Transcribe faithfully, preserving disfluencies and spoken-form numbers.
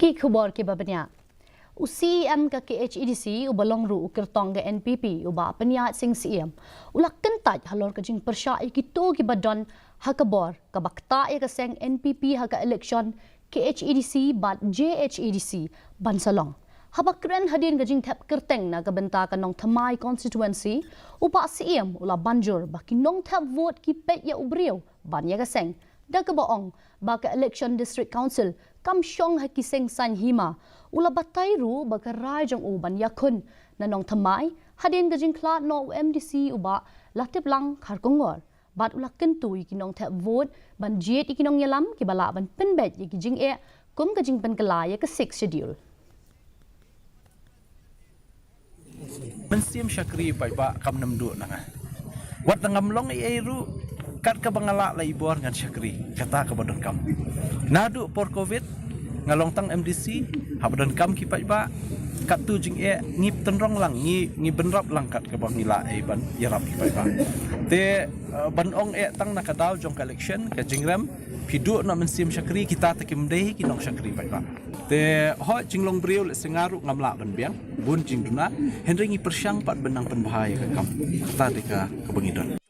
Ki khubor kiba bniah. U C E M ka K H A D C uba long ruh u kyrtong ka N P P u Bah Pynïaid Sing Syiem u la kyntait halor ka jingpyrshah ïa kito kiba don ha ka bor kaba ktah ïa ka seng N P P ha ka election K H A D C bad J H A D C ban sa long. Haba kren hadien ka jingthep kyrteng na ka bynta ka Nongthymmai constituency, u Bah Syiem u la ban jur ba ki nongthep vote ki peit ïa u briew ban ïa ka seng, da kaba ong ba ka election District Council kam shong ha ki seng saiñ hima. U la batai ruh ba ka rai jong u ban ïakhun na Nongthymmai hadien ka jingkhlad noh u M D C u Bah Latiplang Kharkongor, bad u la kyntu ïa ki nongthep vote ban jied ïa ki nongïalam kiba lah ban pynbeit ïa ki jingeh kum ka jingpynkylla ïa ka Sixth Schedule. Mynsiem shakri paidbah kam nym duh na nga. Wat la ngam long ei ei ruh, kat kaba nga lah la i bor ngan shakri, kata kaba donkam. Naduh por covid nga long tang M D C, haba donkam ki paidbah, katto jingeh ngi tynrong lang, ngi ngi bynrap lang kat kaba ngi lah ei ban ïarap ki paidbah. Te eh, ban ong eh tang na ka daw jong ka election ka jingrem, phi duh na mynsiem shakri, kita te kim dei ki nongshakri paidbah. Te hooid, jinglong briew lehse nga ruh ngam lah ban biang bun jingduna, hynrei ngi pyrshang pat ban nang pynbha ïa ka kam. Kata dei ka kaba ngi don.